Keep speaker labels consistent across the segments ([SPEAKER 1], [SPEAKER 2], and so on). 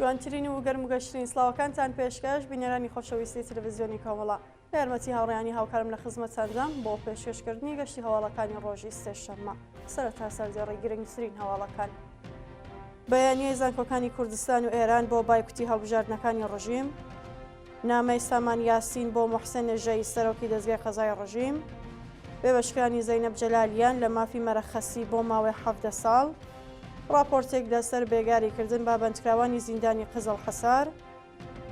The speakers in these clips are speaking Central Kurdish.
[SPEAKER 1] جوانترین و گەرم و گەشترین سڵاوەکانتان پێشکەش بینەرانی خۆشەویستی تەلەڤزیۆنی کۆمەڵە. بە یارمەتی هاوڕێیانی هاوکارم لە خزمەتتاندام بۆ پێشکەشکردنی گەشتی هەواڵەکانی ڕۆژی سێشەممە. سەرەتا سەردێڕی گرنگترین هەواڵەکان. بەیانیەی زانکۆکانی کوردستان و ئێران بۆ بایکوتی هەڵبژاردنەکانی ڕژیم. نامەی سامان یاسین بۆ موحسن نژەیی سەرۆکی دەزگای قەزای ڕژیم. بێبەشکرانی زەینەب جەلالیان لە مافی مەرەخەسی بۆ ماوەی 17 ساڵ. ڕاپۆرتێک لەسەر بێگاریکردن بە بەندکراوانی زیندانی قزڵحەسار.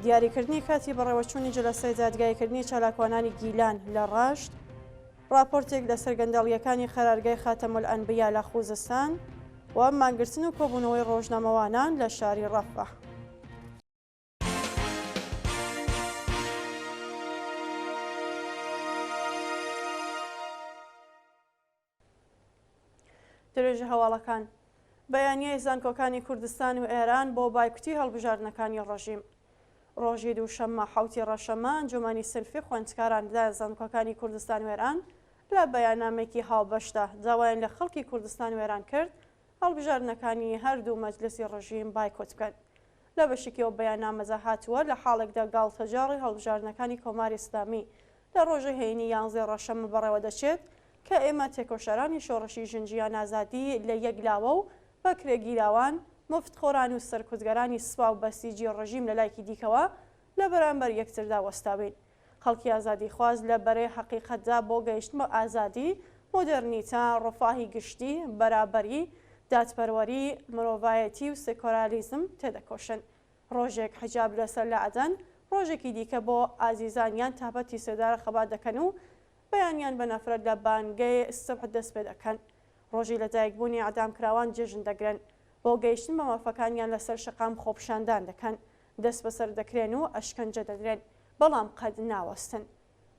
[SPEAKER 1] دیاریکردنی کاتی بەڕێوەچوونی جەلەسەی دادگاییکردنی چالاکوانانی گیلان لە ڕەشت. ڕاپۆرتێک لەسەر گەندەڵییەکانی قەرارگای خاتەمولئەنبیا لە خوزستان و مانگرتن و کۆبوونەوەی ڕۆژنامەوانان لە شاری ڕەفەح. درێژە هەواڵەکان. بەیانیەی زانکۆکانی کوردستان و ئێران بۆ بایکوتی هەڵبژاردنەکانی ڕژیم. ڕۆژی دووشەممە حەوتی ڕەشەمە ئەنجومەنی سنفی خوێندکاران لە زانکۆکانی کوردستان و ئێران لە بەیاننامەیەکی هاوبەشدا داوایان لە خەڵکی کوردستان و ئێران کرد هەڵبژاردنەکانی هەردوو مەجلسی ڕژیم بایکۆت بکەن. لە بەشێکی ئەو بەیاننامەدا هاتووە لە حاڵێکدا گاڵتەجاڕی هەڵبژاردنەکانی کۆماری ئیسلامی لە ڕۆژی هەینی یانزەی ڕەشەمە بەڕێوە دەچێت کە ئێمە تێکۆشەرانی شۆڕشی ژن ژیان ئازادی لە یەک لاوە و بەکرێگیراوان، مفتخۆران و سەرکوتگەرانی سپا و بەسیجی ڕژیم لە لایکی دیکەوە لە بەرامبەر یەکتردا وەستاوین. خەڵکی ئازادیخواز لە بەرەی حەقیقەتدا بۆ گەیشتن بە ئازادی، مۆدێرنیتە، ڕفاهی گشتی، بەرابەری، دادپەروەری، مرۆڤایەتی و سێکۆرالیزم تێدەکۆشن. ڕۆژێک حیجاب لەسەر لادەن، ڕۆژێکی دیکە بۆ ئازیزانیان تا پەتی سێدارە خەبات دەکەن و بەیانیان بە نەفرەت لە بانگەی سوبح دەست پێ دەکەن. ڕۆژی لەدایکبوونی ئیعدامکراوان جێژن دەگرن. بۆ گەیشتن بە مافەکانیان لەسەر شەقام خۆپیشاندان دەکەن. دەستبەسەر دەکرێن و ئەشکەنجە دەدرێن. بەڵام قەت ناوەستن.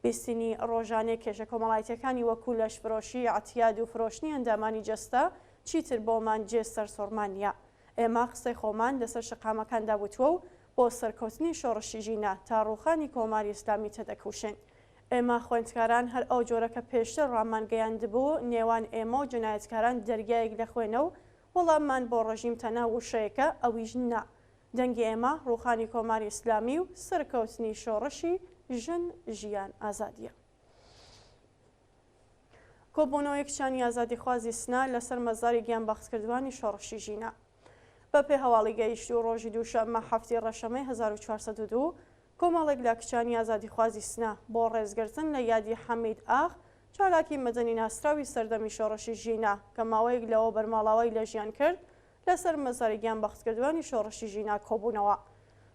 [SPEAKER 1] بیستنی ڕۆژانەی کێشە کۆمەڵایتیەکانی وەکو لەشفرۆشی، عتیاد و فرۆشتنی ئەندامانی جەستە چیتر بۆمان جێ سەرسوڕمان نیە. ئێمە قسەی خۆمان لەسەر شەقامەکاندا وتوە و بۆ سەرکەوتنی شۆڕشی ژینا تا ڕووخانی کۆماری ئیسلامی تێدەکوشێن. ئێمە خوێندکاران هەر ئەو جۆرە کە پێشتر ڕامانگەیاندبوو نێوان ئێمە و جەنایەتکاران دەریایەک لە خوێنە و وەڵاممان بۆ ڕژیم تەنها وشەیەکە ئەویش نا. دەنگی ئێمە ڕووخانی کۆماری ئیسلامی و سەرکەوتنی شۆڕشی ژن ژیان ئازادیە. کۆبوونەوەی کچانی ئازادیخوازی سنە لەسەر مەزاری گیانبەختکردووانی شۆڕشی ژینا. بەپێ هەواڵی گەیشتوو ڕۆژی دووشەممە حەفتی ڕەشەمەی 1402 کۆمەڵێک لە کچانی ئازادیخوازی سنە بۆ ڕێزگرتن لە یادی حەمید ئاغ چالاکی مەدەنی ناسراوی سەردەمی شۆڕشی ژینا کە ماوەیەک لەوەوبەر ماڵاوای لە ژیان کرد لەسەر مەزاری گیانبەختکردوانی شۆڕشی ژینا کۆبوونەوە.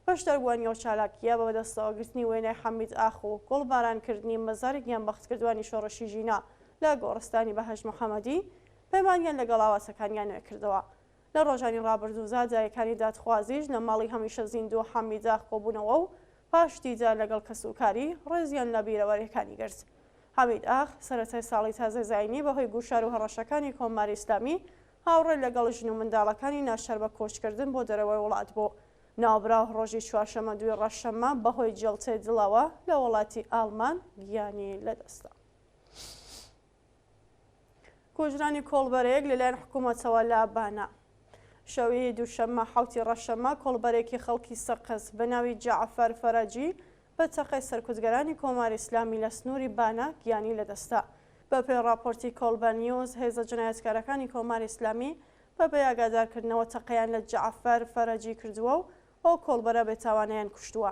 [SPEAKER 1] بەشداربووانی ئەو چالاکییە بە بەدەستەوەگرتنی وێنەی حەمید ئاخ و گوڵبارانکردنی مەزاری گیانبەختکردوانی شۆڕشی ژینا لە گۆڕستانی بەهەشت محەمەدی، پەیمانیان لەگەڵ ئاواتەکانیان نوێ کردەوە. لە ڕۆژانی ڕابردوودا دایکانی دادخوازیش لە ماڵی هەمیشە زیندوو حەمید ئاخ کۆبوونەوە و پاش دیدار لەگەڵ کەسوکاری، ڕێزیان لە بیرەوەرییەکانی گرت. حەمید ئاخ سەرەتای ساڵی تازەی زایینی بەهۆی گوشار و هەڕەشەکانی کۆماری ئیسلامی هاوڕێ لەگەڵ ژن و منداڵەکانی ناچار بە کۆچکردن بۆ دەرەوەی وڵات بوو. ناوبراو ڕۆژی چوارشەممە دووی ڕەشەممە بەهۆی جەڵتەی دڵەوە لە وڵاتی ئاڵمان گیانی لەدەستدا. کوژرانی کۆڵبەرێک لەلایەن حکوومەتەوە لە بانە. شەوی دووشەممە حەوتی ڕەشەممە کۆڵبەرێکی خەڵکی سەقز بە ناوی جەعفەر فەرەجی بە تەقەی سەرکوتگەرانی کۆماری ئیسلامی لە سنووری بانە گیانی لەدەستدا. بەپێی ڕاپۆرتی کۆڵبەر نیوز، هێزە جنایەتکارەکانی کۆماری ئیسلامی بە بێ ئاگادارکردنەوە تەقەیان لە جەعفەر فەرەجی کردووە و ئەو کۆڵبەرە بێتاوانەیان کوشتووە.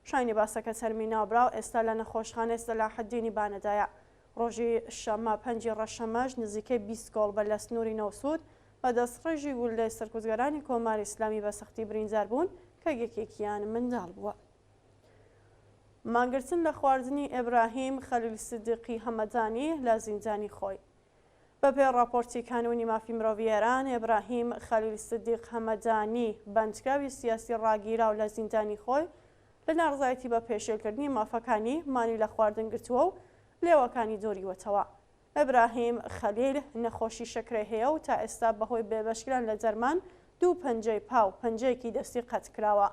[SPEAKER 1] شایانی باسە کە تەرمی ناوبراو ئێستا لە نەخۆشخانەی سەلاحەدینی بانەدایە. ڕۆژی شەممە پەنجی ڕەشەمەش نزیکەی 20 کۆڵبەر لە سنووری نەوسوود بە دەستڕێژی گوللەی سەرکوتگەرانی کۆماری ئیسلامی بە سەختی بریندار بوون کە یەکێکیان منداڵ بووە. مانگرتن لە خواردنی ئێبراهیم خەلیل سدیقی هەمەدانی لە زیندانی خۆی. بەپێی ڕاپۆرتی کانوونی مافی مرۆڤی ئێران، ئێبراهیم خەلیل سدیق هەمەدانی، بەندکراوی سیاسی ڕاگیراو لە زیندانی خۆی، لە ناڕزایەتی بە پێشێلکردنی مافەکانی، مانی لە خواردن گرتووە و لێوەکانی دۆریوەتەوە. ئیبراهیم خەلیل نەخۆشی شەکرەی هەیە و تا ئێستا بەهۆی بێبەشکران لە دەرمان، دوو پەنجەی پا و پەنجەیەکی دەستی قەت کراوە.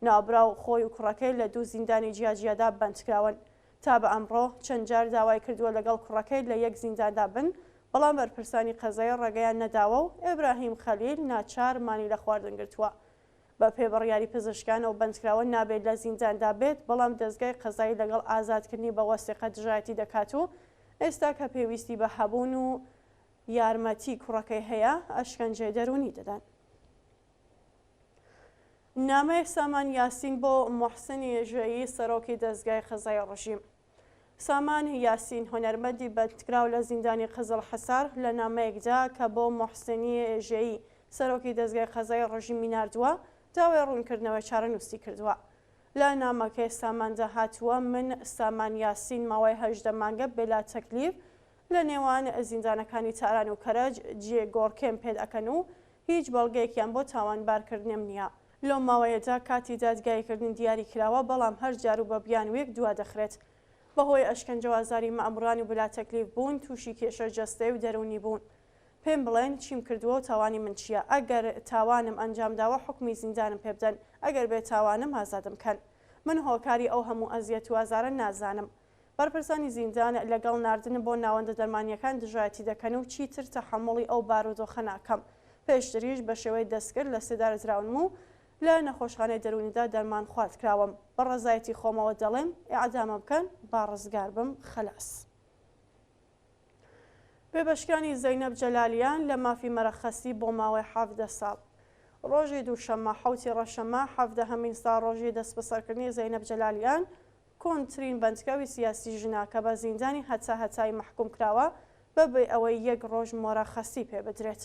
[SPEAKER 1] ناوبراو خۆی و کوڕەکەی لە دوو زیندانی جیاجیادا بەندکراون. تا بە ئەمڕۆ چەند جار داوای کردووە لەگەڵ کوڕەکەی لە یەک زینداندا بن، بەڵام بەرپرسانی قەزایی ڕێگەیان نەداوە و ئیبراهیم خەلیل ناچار مانی لە خواردن گرتووە. بە پێی بڕیاری پزیشکان ئەو بەندکراوە نابێت لە زینداندا بێت، بەڵام دەزگای قەزایی لەگەڵ ئازادکردنی بە وەسیقە دژایەتی دەکات و ئێستا کە پێویستی بە هەبوون و یارمەتی کوڕەکەی هەیە، ئەشکەنجەی دەروونی دەدەن. نامەی سامان یاسین بۆ موحسنی ژێیی سەرۆکی دەزگای قەزای ڕژیم. سامان یاسین هونەرمەندی بەندکراو لە زیندانی قزڵحەسار لە نامەیەکدا کە بۆ موحسنی ژێیی سەرۆکی دەزگای قەزای ڕژیمی ناردووە، داوای ڕوونکردنەوەی چارەنووسی کردووە. لە نامەکەی ساماندا هاتووە، من سامان یاسین ماوەی 18 مانگە بێلا تەکلیف لە نێوان زیندانەکانی تاران و کەرەج جێ گۆڕکێم پێ ئەکەن و هیچ بەڵگەیەکیان بۆ تاوانبارکردنم نییە. لەو ماوەیەدا کاتی دادگاییکردن دیاری کراوە، بەڵام هەر جار و بە بیانوویەک دوا دەخرێت. بەهۆی ئەشکەنجە و ئازاری مەئمووران و بلاتەکلیف بوون، تووشی کێشە جەستەیی و دەروونی بوون. پێم بڵێن چیم کردووە و تاوانی من چییە؟ ئەگەر تاوانم ئەنجام داوە حوکمی زیندانم پێ بدەن، ئەگەر بێ تاوانم ئازادم کەن. من هۆکاری ئەو هەموو ئەزیەت و ئازارە نازانم. بەرپرسانی زیندان لەگەڵ ناردنم بۆ ناوەندە دەرمانییەکان دژایەتی دەکەن و چیتر تەحەموڵی ئەو بارودۆخە ناکەم. پێشتریش بە شێوەی دەستکرد لە سێدارە دراونم و لە نەخۆشخانەی دەروونیدا دەرمانخوارد کراوم. بە ڕەزایەتی خۆمەوە دەڵێم ئیعدامم بکەن با ڕزگار بم خەلاس. بێبەشکرانی زەینەب جەلالیان لە مافی مەرەخەسی بۆ ماوەی 17 ساڵ. ڕۆژی دووشەممە حەوتی ڕەشەمە حەڤدەهەمین ساڵڕۆژی دەستبەسەرکردنی زەینەب جەلالیان کۆنترین بەندکراوی سیاسی ژنە کە بە زیندانی هەتاهەتایی مەحکوم کراوە بە بێ ئەوەی یەک ڕۆژ مۆرەخەسی پێ بدرێت.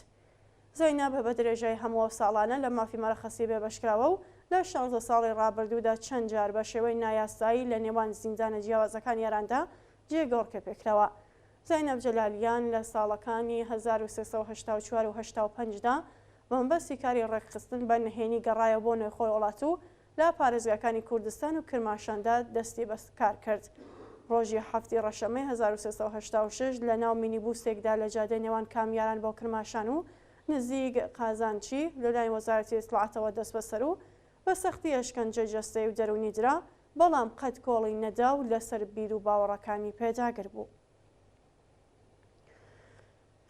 [SPEAKER 1] زەینەب بە درێژای هەموو ئەو ساڵانە لە مافی مەرەخەسی بێبەشکراوە و لە 16 ساڵی ڕابردوودا چەند جار بە شێوەی نایاسایی لە نێوان زیندانە جیاوازەکانی ئێراندا جێگۆڕکێ پێکراوە. زەینەب جەلالیان لە ساڵەکانی 1384 و 85 دا بە مەبەستی کاری ڕێکخستن بە نهێنی گەڕایەوە بۆ نێوخۆی وڵات و لە پارێزگاکانی کوردستان و کرماشاندا دەستی بە کار کرد. ڕۆژی حەفتی ڕەشەمەی 1386 لە ناو مینیبوسێکدا لە جادەی نێوان کامیاران بۆ کرماشان و نزیک قازانچی لەلایەن وەزارەتی ئیتڵاعاتەوە دەستبەسەر و بە سەختی ئەشکەنجەی جەستەیی و دەروونی درا، بەڵام قەت کۆڵی نەدا و لەسەر بیر و باوەڕەکانی پێداگر بوو.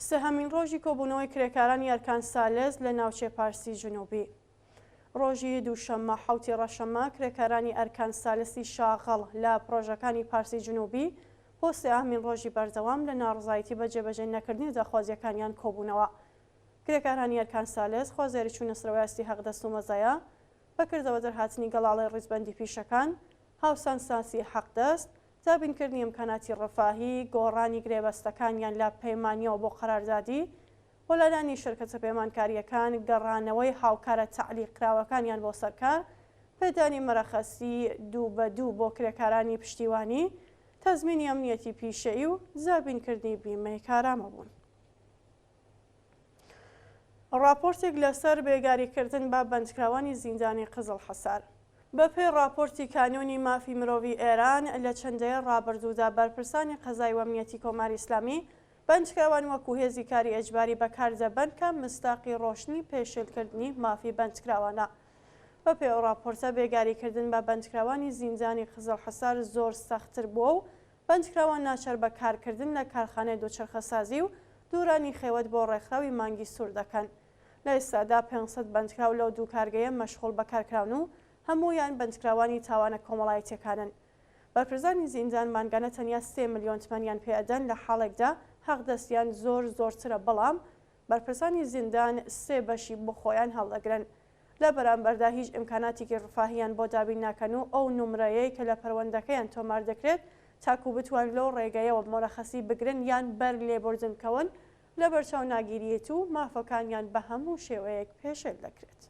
[SPEAKER 1] سێهەمین ڕۆژی کۆبوونەوەی کرێکارانی ئەرکان سالس لە ناوچەی پارسی جنوبی. ڕۆژی دووشەممە حەوتی ڕەشەممە کرێکارانی ئەرکان سالسی شاغڵ لە پڕۆژەکانی پارسی جنوبی بۆ سێهەمین ڕۆژی بەردەوام لە ناڕەزایەتی بە جێبەجێ نەکردنی داخوازییەکانیان کۆبوونەوە. کرێکارانی ئەرکان سالس خوازیاری چوونە سەرەوەی ئاستی حەقدەست و مەزایا، بە کردەوە دەرهاتنی گەڵاڵەی ڕیزبەندی پیشەکان، هاوسانساسی حەقدەست، دابینکردنی ئیمکاناتی ڕەفاهی، گۆڕانی گرێبەستەکانیان لە پەیمانییەوە بۆ قەراردادی، وەلادانی شرکەتە پەیمانکارییەکان، گەڕانەوەی هاوکارە تەعلیقکراوەکانیان بۆ سەر کار، پێدانی مەرەخەسی دوو بە دوو بۆ کرێکارانی پشتیوانی، تەزمینی ئەمنیەتی پیشەیی و دابینکردنی بیمەی کارامە بوون. ڕاپۆرتێک لەسەر بێگاریکردن بە بەندکراوانی زیندانی قزڵحەسار. بەپێی ڕاپۆرتی کانوونی مافی مرۆڤی ئێران، لە چەند دەیەی ڕابردوودا بەرپرسانی قەزای و ئەمنیەتی کۆماری ئیسلامی بەندکراوان وەکوو هێزی کاری ئێجباری بەکار دەبەن کە مسداقی ڕۆشنی پێشێلکردنی مافی بەندکراوانە. بەپێی ئەو ڕاپۆرتە بێگاریکردن بە بەندکراوانی زیندانی قزڵحەسار زۆر سەختتر بووە و بەندکراوان ناچار بە کارکردن لە کارخانەی دووچەرخەسازی و دوورانی خێوەت بۆ ڕێکخراوی مانگی سوور دەکەن. لە ئێستادا 500 بەندکراو لەو دوو کارگەیە مەشغوڵ بە کار کراون و هەموویان بەندکراوانی تاوانە کۆمەڵایەتییەکانن. بەرپرسانی زیندان مانگانە تەنیا سێ ملیۆن تمەنیان پێ ئەدەن لە حاڵێکدا حەقدەستیان زۆر زۆرترە بەڵام بەرپرسانی زیندان سێ بەشی بۆ خۆیان هەڵدەگرن لە بەرامبەردا هیچ ئیمکاناتێکی ڕفاهیان بۆ دابین ناکەن و ئەو نمرەیەی کە لە پەروەندەکەیان تۆمار دەکرێت تاکو بتوان لەو ڕێگەیەوە مورەخەسی بگرن یان بەر لێبوردن بکەون لەبەرچاو ناگیریت و مافەکانیان بە هەموو شێوەیەک پێشێل دەکرێت.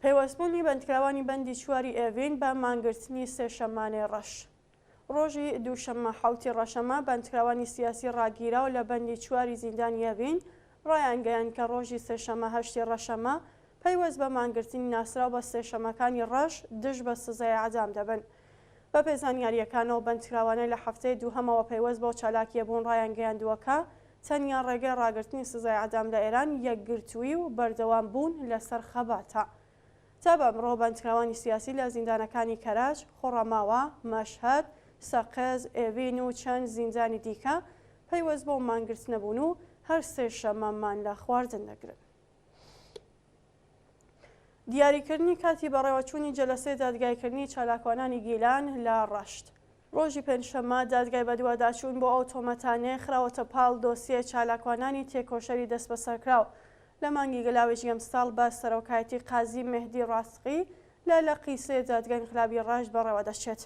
[SPEAKER 1] پەیوەستبوونی بەندکراوانی بەندی چواری ئێڤین بە مانگرتنی سێشەممانەی ڕەش. ڕۆژی دووشەممە حەوتی ڕەشەمە بەندکراوانی سیاسی ڕاگیراو لە بەندی چواری زیندانی ئێڤین ڕایانگەیاند کە ڕۆژی سێشەممە هەشتی ڕەشەمە پەیوەست بە مانگرتنی ناسراو بە سێشەمەکانی ڕەش دژ بە سزای ئێعدام دەبن. بەپێی زانیارییەکان ئەو بەندکراوانەی لە هەفتەی دووهەمەوە پەیوەست بەو چالاکییە بوون ڕایانگەیاندووە کە تەنیا ڕێگەی ڕاگرتنی سزای ئێعدام لە ئێران یەکگرتوویی و بەردەوام بوون لەسەر خەباتە. تا بە ئەمڕۆ بەندکراوانی سیاسی لە زیندانەکانی کەرەج، خوڕەماوا، مەشهەد، سەقز، ئێڤین و چەند زیندانی دیکە پەیوەست بەو مانگرتنە بوون و هەر سێ شەممە مان لە خواردن دەگرن. دیاریکردنی کاتی بەڕێوەچوونی جەلەسەی دادگایکردنی چالاکوانانی گیلان لە ڕەشت. ڕۆژی پێنجشەممە دادگای بەدواداچوون بۆ ئەو تۆمەتانەی خراوەتە پاڵ دۆسیەی چالاکوانانی تێکۆشەری دەستبەسەرکراو لە مانگی گەلاوێژی ئەمساڵ بە سەرۆکایەتی قازی مێهدی ڕاسقی لە لقی سێ دادگای ئینقلابی ڕەشت بەڕێوەدەچێت.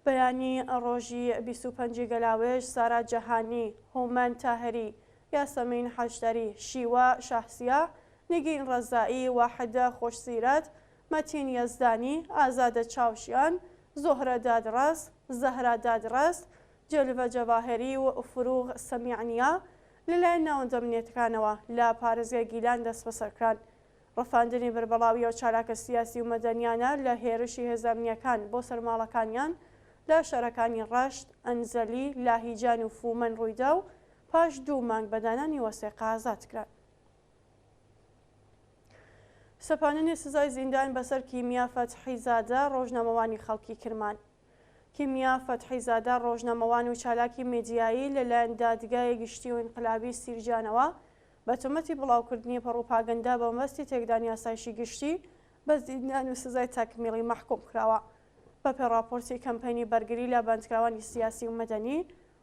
[SPEAKER 1] بەیانی ڕۆژی 25 ی گەلاوێژ سارا جەهانی، هومەن تاهری، یاسەمین حەشدەری، شیوە شاهسیاه، نگین ڕەزایی، واحدە خۆشسیرەت، مەتین یەزدانی، ئازادە چاوشیان، زوهرە دادڕەس، زەهرا دادڕەس، جلڤە جەڤاهێری و فروغ سەمیعنیا لەلایەن ناوەندە ئەمنیەتەکانەوە لە پارێزگای گیلان دەستبەسەرکران. ڕفاندنی بەربڵاوی ئەو چالاکە سیاسی و مەدەنیانە لە هێرشی هێزە ئەمنییەکان بۆ سەر ماڵەکانیان لە شارەکانی ڕەشت، ئەنزەلی، لاهیجان و فومەن ڕوویدا و پاش دوو مانگ بە دانانی وەسێقە ئازاد کران. سەپاندنی سزای زیندان بەسەر کیمیا فەتحی زادە، ڕۆژنامەوانی خەڵکی کرمان. کیمیا فەتحی زادە، ڕۆژنامەوان و چالاکی میدیایی لەلایەن دادگای گشتی و ئینقلابی سیرجانەوە بە تۆمەتی بڵاوکردنی پڕوپاگەندە بە مەبەستی تێکدانی ئاسایشی گشتی بە زیندان و سزای تەکمیڵی مەحکوم کراوە. بەپێ ڕاپۆرتی کەمپەینی بەرگری لە بەندکراوانی سیاسی و مەدەنی،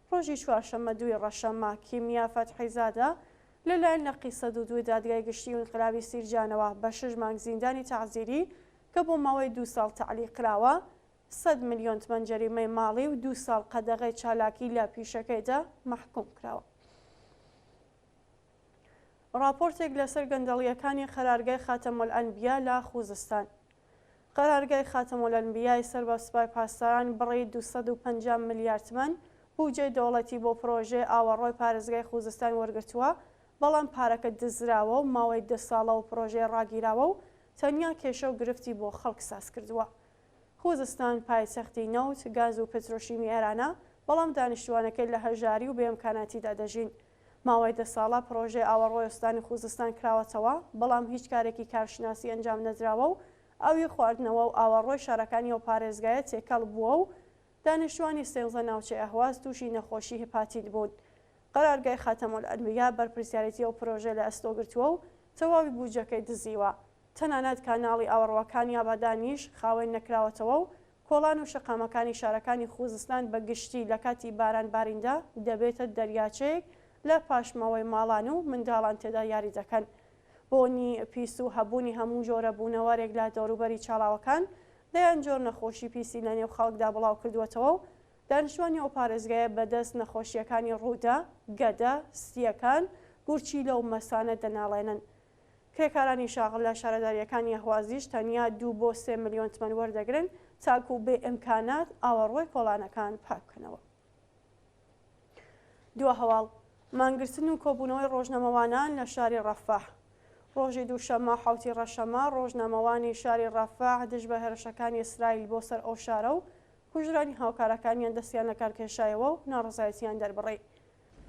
[SPEAKER 1] ڕۆژی چوارشەممە دووی ڕەشەممە، کیمیا فەتحی زادە لەلایەن لقی 102 دادگای گشتی و ئینقلابی سیرجانەوە بە شەش مانگ زیندانی تەعزیری کە بۆ ماوەی دوو ساڵ تەعلیق کراوە، 100 ملیۆن تمەن جەریمەی ماڵی و دوو ساڵ قەدەغەی چالاکی لە پیشەکەیدا مەحکوم کراوە. ڕاپۆرتێک لەسەر گەندەڵییەکانی قەرارگای خاتەمولئەنبیا لە خوزستان. قەرارگای خاتەمولئەنبیای سەر بە سوپای پاسداران بڕی 250 ملیار تمەن بوجەی دەوڵەتی بۆ پرۆژەی ئاوەڕۆی پارێزگای خوزستان وەرگرتووە، بەڵام پارەکە دزراوە و ماوەی دە ساڵە ئەو پرۆژەیە ڕاگیراوە و تەنیا کێشە و گرفتی بۆ خەڵک سازکردووە. خوزستان پایتەختی نەوت، گاز و پترۆشیمی ئێرانە، بەڵام دانیشتووانەکەی لە هەژاری و بێئیمکاناتیدا دەژین. ماوەی دە ساڵە پڕۆژەی ئاوەڕۆی ئوستانی خوزستان کراوەتەوە، بەڵام هیچ کارێکی کارشناسی ئەنجام نەدراوە و ئاوی خواردنەوە و ئاوەڕۆی شارەکانی ئەو پارێزگایە تێکەڵ بووە و دانیشتووانی سێنزە ناوچەی ئەهواز تووشی نەخۆشی هپاتیت بوون. قەرارگای خاتەمولئەنبیا بەرپرسیارێتی ئەو پرۆژەی لە ئەستۆ گرتووە و تەواوی بودجەکەی دزیوە. تەنانەت کاناڵی ئاوەڕۆکانی ئابادانیش خاوێن نەکراوەتەوە و کۆڵان و شەقامەکانی شارەکانی خوزستان بە گشتی لە کاتی باران باریندا دەبێتە دەریاچەیەک لە پاشماوەی ماڵان و منداڵان تێدا یاری دەکەن. بۆنی پیس و هەبوونی هەموو جۆرە بوونەوەرێک لە دەوروبەری چاڵاوەکان دەیان جۆر نەخۆشی پیسی لە نێو خەڵکدا بڵاو کردووەتەوە و دانیشتوانی ئەو پارێزگایە بە دەست نەخۆشییەکانی ڕوودە، گەدە، سییەکان، گورچیلە و مەسانە دەناڵێنن. کرێکارانی شاغڵ لە شارەدارییەکانی ئەهوازیش تەنیا دوو بۆ سێ ملیۆن تمەن وەردەگرن تاکوو بێ ئیمکانات ئاوەڕۆی کۆڵانەکان پاک بکەنەوە. دوا هەواڵ، مانگرتن و کۆبوونەوەی ڕۆژنامەوانان لە شاری ڕەفەح. ڕۆژی دووشەممە حەوتی ڕەشەمە، ڕۆژنامەوانی شاری ڕەفەح دژ بە هێرشەکانی ئیسرائیل بۆ سەر ئەو شارە و کوژرانی هاوکارەکانیان دەستیان لەکارکێشایەوە و ناڕەزایەتییان دەربڕی.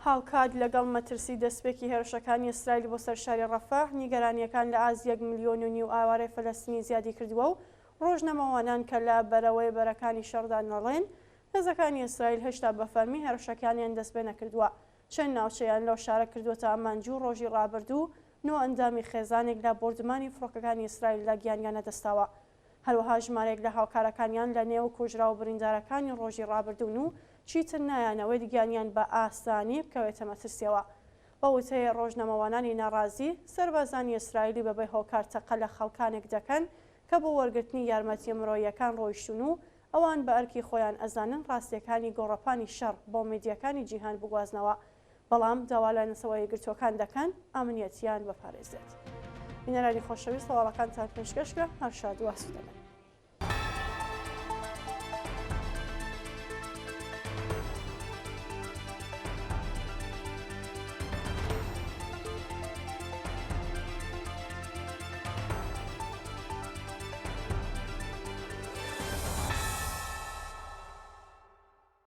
[SPEAKER 1] هاوکات لەگەڵ مەترسی دەستپێکی هێرشەکانی ئیسرائیل بۆ سەر شاری ڕەفەح، نیگەرانییەکان لە ئاست یەک ملیۆن و نیو ئاوارەی فەلەستینی زیادی کردووە و ڕۆژنامەوانان کە لە بەرەوەی بەرەکانی شەڕدا دەڵێن، هێزەکانی ئیسرائیل هێشتا بە فەرمی هێرشەکانیان دەستپێنەکردووە، چەند ناوچەیان لەو شارە کردووەتە ئامانج و ڕۆژی ڕابردوو نۆ ئەندامی خێزانێک لە بۆردومانی فڕۆکەکانی ئیسرائیلدا گیانیان لەدەستداوە. هەروەها ژمارەیەک لە هاوکارەکانیان لە نێو کوژراو و بریندارەکانی ڕۆژی ڕابردوون و چیتر نایانەوێت گیانیان بە ئاسانی بکەوێتە مەترسیەوە. بە وتەی ڕۆژنامەوانانی ناڕازی، سەربازانی ئیسرائیلی بەبێ هۆکار تەقە لە خەڵکانێک دەکەن کە بۆ وەرگرتنی یارمەتیە مرۆییەکان ڕۆیشتوون و ئەوان بە ئەرکی خۆیان ئەزانن ڕاستیەکانی گۆڕەپانی شەڕ بۆ میدیاکانی جیهان بگوازنەوە. بەڵام داوا لە نەتەوە یەکگرتووەکان دەکەن ئەمنیەتیان بپارێزێت. بینەرانی خۆشەویست هەواڵەکانتان پێشکەش کرا، هەر شاد و ئاسوودە بن.